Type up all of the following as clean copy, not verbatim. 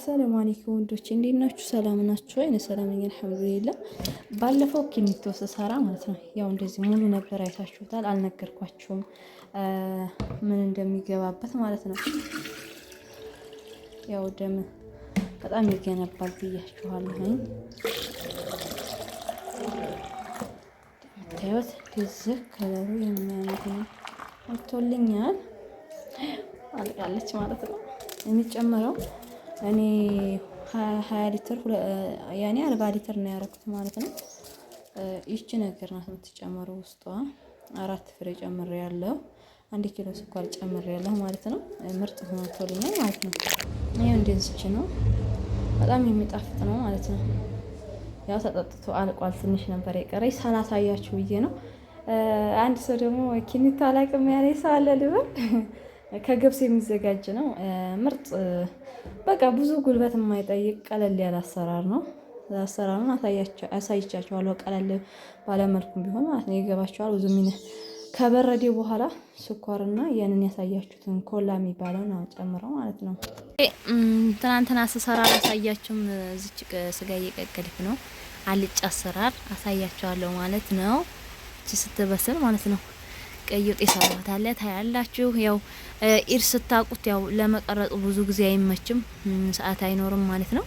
ሰላም አለይኩም ወንዶች እንዴት ናችሁ? ሰላም ናችሁ? እኔ ሰላም ነኝ አልሐምዱሊላህ። ባለፈው ኪኒቶ ስሰራ ማለት ነው ያው እንደዚህ ሙሉ ነበር አይታችሁታል። አልነገርኳችሁም ምን እንደሚገባበት ማለት ነው። ያው ደም በጣም ይገነባል ብያችኋለሁኝ። እንደምታዩት እንደዚህ ከለሩ የሚያምር ነው ወጥቶልኛል። አልቃለች ማለት ነው። የሚጨመረው እኔ 20 ሊትር ያኔ 40 ሊትር ነው ያደረኩት ማለት ነው። ይቺ ነገር ናት የምትጨመረው ውስጧ 4 ፍሬ ጨምሬ ያለው 1 ኪሎ ስኳር ጨምሬ ያለው ማለት ነው። ምርጥ ሆኖልኛል ማለት ነው። ይሄው እንደዚህ ነው። በጣም የሚጣፍጥ ነው ማለት ነው። ያው ተጠጥቶ አልቋል። ትንሽ ነበር የቀረኝ ሳላሳያችሁ ብዬ ነው። አንድ ሰው ደግሞ ኪኒቶ አላውቅም ያለ ሰው አለ ልበል። ከገብስ የሚዘጋጅ ነው። ምርጥ በቃ ብዙ ጉልበት የማይጠይቅ ቀለል ያለ አሰራር ነው። አሰራሩን አሳይቻችኋለሁ። ቀለል ባለመልኩም ቢሆን ማለት ነው ይገባችኋል። ብዙ ከበረዴ በኋላ ስኳርና ያንን ያሳያችሁትን ኮላ የሚባለውን ጨምረው ማለት ነው። ትናንትና ስሰራ አላሳያችሁም። እዚች ስጋ እየቀቀልኩ ነው። አልጫ አሰራር አሳያችኋለሁ ማለት ነው። እቺ ስትበስል ማለት ነው። ቀይ ወጥ የሰራሁት አለ ታያላችሁ። ያው ኢድ ስታቁት ያው ለመቀረጹ ብዙ ጊዜ አይመችም፣ ሰዓት አይኖርም ማለት ነው።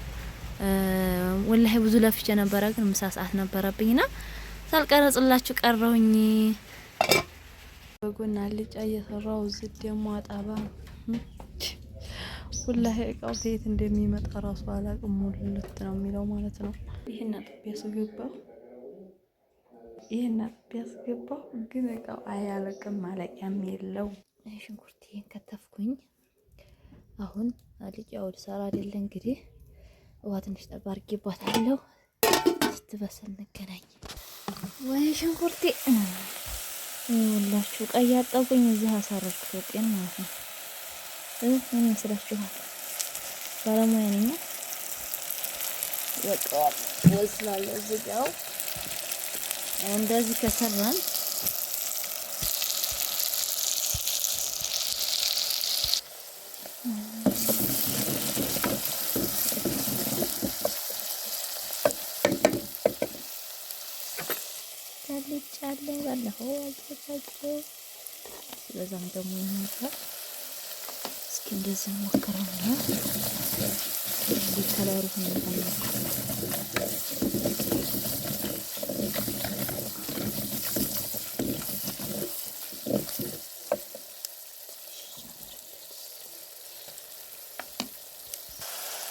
ወላሂ ብዙ ለፍቼ ነበረ፣ ግን ምሳ ሰዓት ነበረብኝና ሳልቀረጽላችሁ ቀረሁኝ። በጎን አልጫ እየሰራው እዚህ ደግሞ አጣባ ወላሂ እቃው ከየት እንደሚመጣ ራሱ አላቅም። ሙልት ነው የሚለው ማለት ነው። ይሄን አጥቤ ያስገባው ይሄን አጥቤ ያስገባው፣ ግን እቃው አያልቅም፣ ማለቂያም የለው። ሽንኩርት ይሄን ከተፍኩኝ። አሁን አልጫው ልሰራ አይደለ እንግዲህ ውሃ ትንሽ ጠብ አድርጌባታለሁ። ስትበስል እንገናኝ። ወይ ሽንኩርቴ ይኸውላችሁ ቀይ አጠብኩኝ፣ እዚህ አሳረርኩት ወጤን ማለት ነው። ምን ይመስላችኋል? ባለሙያ ነኝ። በቃ ወስላለ እዚጋው እንደዚህ ከሰራን አልጫ ባለፈው አዘጋጀው በዛም ደግሞ ይመጣል። እስኪ እንደዚህ ሞክረውና ከለሩ ሁኔታ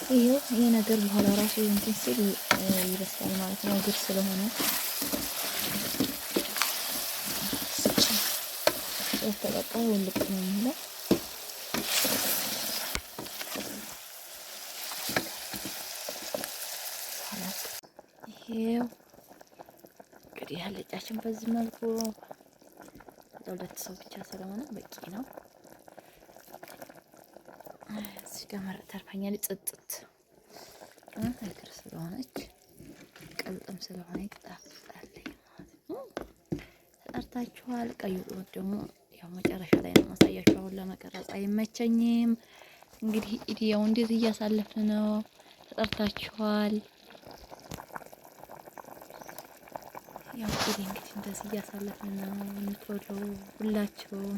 ይሄው ይሄ ነገር በኋላ ራሱ እንትን ሲል ይበስላል ማለት ነው። እግር ስለሆነ ተቀጣ ውልቅ ነው የሚለው። ይሄው እንግዲህ አልጫችን በዚህ መልኩ ለሁለት ሰው ብቻ ስለሆነ በቂ ነው። እዚህ ጋር መረቅ ተርፋኛለች። ጽጥት እግር ስለሆነች ቅልጥም ስለሆነ ይጣፍጣል ማለት ነው። ተጠርታችኋል። ቀይ ወጥ ደግሞ ያው መጨረሻ ላይ ነው ማሳያችሁ። አሁን ለመቀረጽ አይመቸኝም። እንግዲህ ኢድ ያው እንደዚህ እያሳለፍን ነው። ተጠርታችኋል። ያው ኢድ እንግዲህ እንደዚህ እያሳለፍን ነው። የምትወዱ ሁላችሁም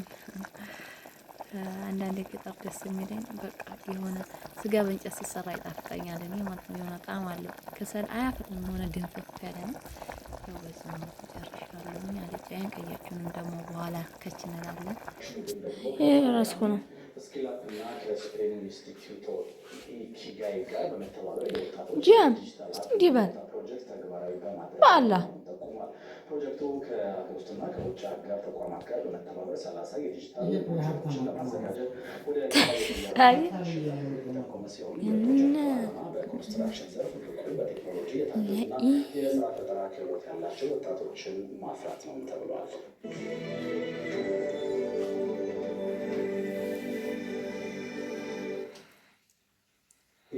አንዳንድ ገጠር ደስ የሚለኝ በቃ የሆነ ስጋ በእንጨት ሲሰራ ይጣፍጠኛል እኔ ማለት ነው። የሆነ ጣዕም አለው። ከሰል አያፈጥም፣ የሆነ ድንፍፍ ያለ ነው። ያው በዚህ ነው ጨርሻለሁኝ። አልጫዬን ቀያችሁንም ደግሞ በኋላ ከች እንላለን። ይሄ ራሱ ነው። ጂያን እስቲ እንዲህ በል በአላህ ፕሮጀክቱ ከሀገር ውስጥና ከውጭ አጋር ተቋማት ጋር በመተባበር 30 የዲጂታል ፕሮጀክቶችን ለማዘጋጀት ወደ ጠቆመ ሲሆን የፕሮጀክቱ ዓላማ በኮንስትራክሽን ዘርፍ ብቁ በቴክኖሎጂ የታገዙና የስራ ፈጠራ ክህሎት ያላቸው ወጣቶችን ማፍራት ነው ተብሏል።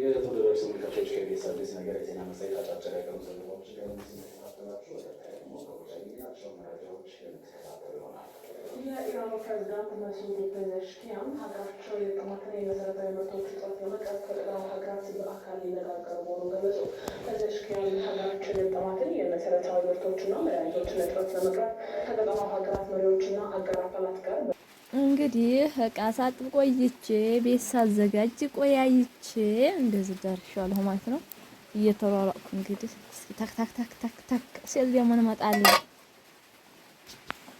የተወደዳችሁ ተመልካቾች ከኢቢኤስ አዲስ ነገር የዜና መጽሔት አጫጭር ያቀሩ ዘገባዎች ተከታተላችሁ። በቀጣይ ደግሞ ከውጭ ያገኘናቸው መረጃዎች የምትከታተሉ ይሆናል። የኢራኑ ፕሬዚዳንት መስዑድ ፔዜሽኪያን ሀገራቸው የገጠማትን የመሰረታዊ ምርቶች እጥረት ለመቅረፍ ከቀጠናው ሀገራት በአካል ሊነጋገሩ መሆኑን ገለጹ። ፔዜሽኪያን ሀገራቸው የገጠማትን የመሰረታዊ ምርቶችና መድኃኒቶችን እጥረት ለመቅረፍ ከቀጠናው ሀገራት መሪዎችና አጋር አካላት ጋር እንግዲህ እቃ ሳጥብ ቆይቼ ቤት ሳዘጋጅ ቆያይቼ እንደዚህ ደርሻለሁ ማለት ነው። እየተሯሯጥኩ እንግዲህ እስኪ ታክ ታክ ታክ ታክ ታክ ሲል ደግሞ እንመጣለን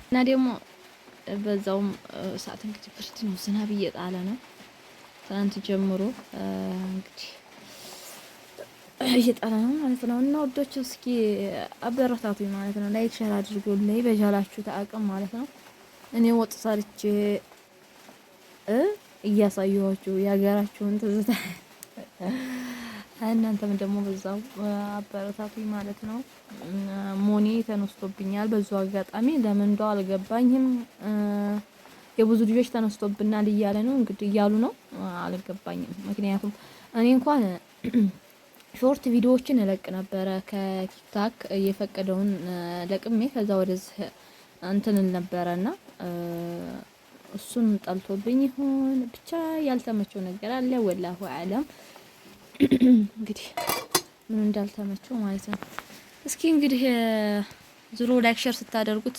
እና ደግሞ በዛውም ሰዓት እንግዲህ ብርድ ነው፣ ዝናብ እየጣለ ነው። ትናንት ጀምሮ እንግዲህ እየጣለ ነው ማለት ነው። እና ወዶች እስኪ አበረታቱኝ ማለት ነው። Like share አድርጉልኝ በቻላችሁት አቅም ማለት ነው። እኔ ወጥ ሰርቼ እያሳየኋችሁ የሀገራችሁን ትዝታ እናንተም ደግሞ በዛው አበረታቱኝ ማለት ነው። ሞኔ ተነስቶብኛል። በዛው አጋጣሚ ለምን እንደው አልገባኝም። የብዙ ልጆች ተነስቶብናል እያለ ነው እንግዲህ እያሉ ነው። አልገባኝም። ምክንያቱም እኔ እንኳን short ቪዲዮዎችን እለቅ ነበረ ከቲክታክ እየፈቀደውን ለቅሜ ከዛ ወደዚህ እንትን ነበረና እሱን ጠልቶብኝ ይሁን ብቻ ያልተመቸው ነገር አለ። والله أعلم እንግዲህ ምን እንዳልተመቸው ማለት ነው። እስኪ እንግዲህ ዙሮ like share ስታደርጉት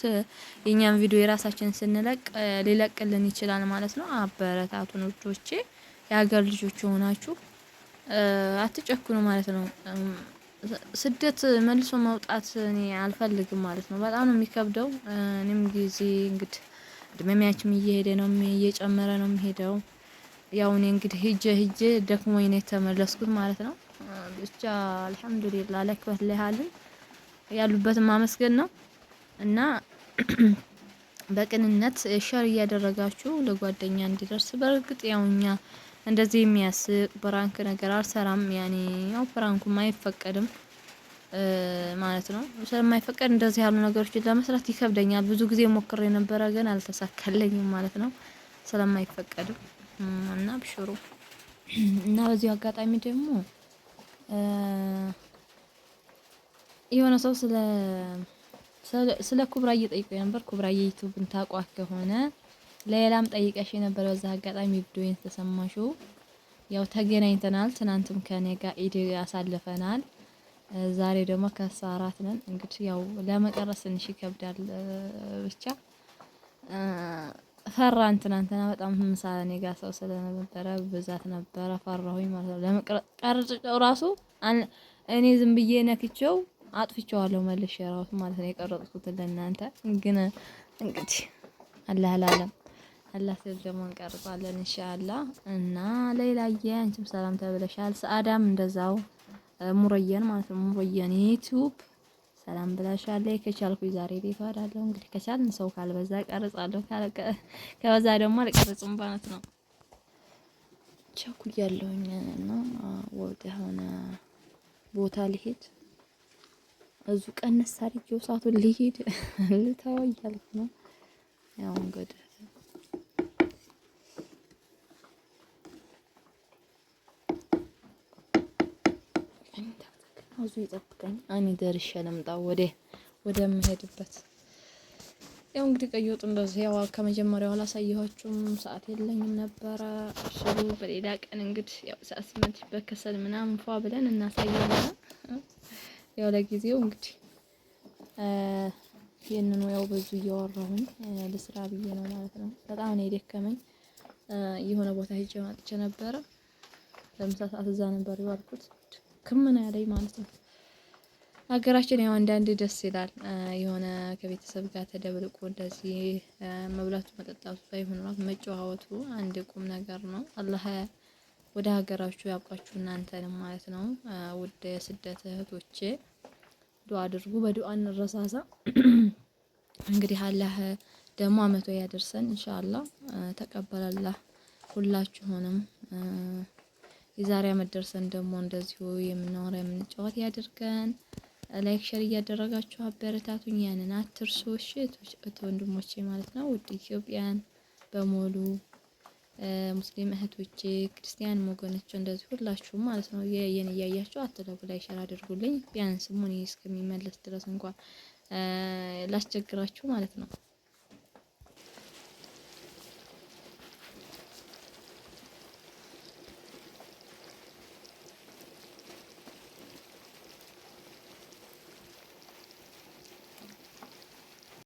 የኛን ቪዲዮ የራሳችን ስንለቅ ሊለቅልን ይችላል ማለት ነው። አበረታቱን ውዶቼ፣ የሀገር ልጆች የሆናችሁ አትጨክኑ ማለት ነው። ስደት መልሶ መውጣት እኔ አልፈልግም ማለት ነው። በጣም ነው የሚከብደው። እኔም ጊዜ እንግዲህ እድሜያችም እየሄደ ነው፣ እየጨመረ ነው የሚሄደው። ያው እኔ እንግዲህ ሂጄ ሂጄ ደክሞኝ ነው የተመለስኩት ማለት ነው። ብቻ አልሐምዱሊላህ ለክበት ለሃልን ያሉበትን ማመስገን ነው እና በቅንነት share እያደረጋችሁ ለጓደኛ እንዲደርስ። በእርግጥ ያው እኛ እንደዚህ የሚያስቅ prank ነገር አልሰራም። ያኔ ያው prank ኡም አይፈቀድም ማለት ነው። ስለማይፈቀድ እንደዚህ ያሉ ነገሮችን ለመስራት ይከብደኛል። ብዙ ጊዜ ሞክሬ የነበረ ግን አልተሳካለኝም ማለት ነው፣ ስለማይፈቀድም እና ብሽሩ እና በዚሁ አጋጣሚ ደግሞ የሆነ ሰው ስለ ኩብራዬ ጠይቆ ነበር። ኩብራዬ ዩቲዩብን ታቋት ከሆነ ሌላም ጠይቀሽ ነበር። በዛ አጋጣሚ ቪዲዮን ተሰማሽው። ያው ተገናኝተናል። ትናንትም ከኔ ጋር ኢድ አሳልፈናል። ዛሬ ደግሞ ከሰዓት ነን። እንግዲህ ያው ለመቀረጽ ትንሽ ይከብዳል። ብቻ ፈራን። ትናንትና በጣም ምሳ እኔ ጋር ሰው ስለነበረ ብዛት ነበረ፣ ፈራሁኝ ማለት ነው። ለመቅረጽ ቀርጬው ራሱ እኔ ዝም ብዬ ነክቼው አጥፍቼዋለሁ መልሼ ራሱ ማለት ነው የቀረጽኩት ለእናንተ። ግን እንግዲህ አላህ አላለም አላህ ሲል ደግሞ እንቀርጻለን ኢንሻአላህ። እና ሌላዬ አንቺም ሰላም ተብለሻል። ሰአዳም እንደዛው ሙረየን ማለት ነው ሙረየን ዩቲዩብ ሰላም ብላሻለች። ከቻልኩ ዛሬ ቤት እሄዳለሁ። እንግዲህ ከቻልን ሰው ካልበዛ ቀርጻለሁ፣ ከበዛ ደግሞ አልቀርጽም ማለት ነው። ቸኩያለሁኝ እና ወደ ሆነ ቦታ ልሄድ እዙ ቀነስ አድርጌው ሰዓቱን ልሄድ ልተው እያልኩ ነው። ያው እንግዲህ አዙ ይጠብቀኝ። እኔ ደርሼ ልምጣ ወደምሄድበት። ያው እንግዲህ ቀይ ወጥ እንደዚህ ያው ከመጀመሪያው አላሳየኋችሁም፣ ሰዓት የለኝም ነበረ። እሱ በሌላ ቀን እንግዲህ ያው ሰዓት ስመት በከሰል ምናምን ፏ ብለን እናሳያለን። ያው ለጊዜው እንግዲህ ይህንኑ ያው ብዙ እያወራሁኝ ልስራ ብዬ ነው ማለት ነው። በጣም ነው የደከመኝ። የሆነ ቦታ ሄጄ መጥቼ ነበረ። ለምሳ ሰዓት እዛ ነበር የዋልኩት። ክምና ያለኝ ማለት ነው። ሀገራችን ያው አንዳንዴ ደስ ይላል። የሆነ ከቤተሰብ ጋር ተደብልቆ እንደዚህ መብላቱ መጠጣቱ ሳይሆን ራሱ መጨዋወቱ አንድ ቁም ነገር ነው። አላህ ወደ ሀገራችሁ ያብቃችሁ እናንተንም ማለት ነው። ውድ የስደት እህቶቼ ዱአ አድርጉ፣ በዱአ እንረሳሳ። እንግዲህ አላህ ደግሞ አመቶ ያደርሰን ኢንሻአላህ። ተቀበለላህ ሁላችሁንም። የዛሬ አመት ደርሰን ደግሞ እንደዚሁ የምናወራ የምንጫወት ያድርገን። Like share እያደረጋችሁ አበረታቱኝ። ያንን አትርሱ እሺ ወንድሞቼ ማለት ነው። ውድ ኢትዮጵያን በሙሉ ሙስሊም እህቶቼ፣ ክርስቲያን ወገኖቼ እንደዚህ ሁላችሁም ማለት ነው የየን እያያችሁ አትለቡ፣ like share አድርጉልኝ። ቢያንስ ሙኒ እስከሚመለስ ድረስ እንኳን ላስቸግራችሁ ማለት ነው።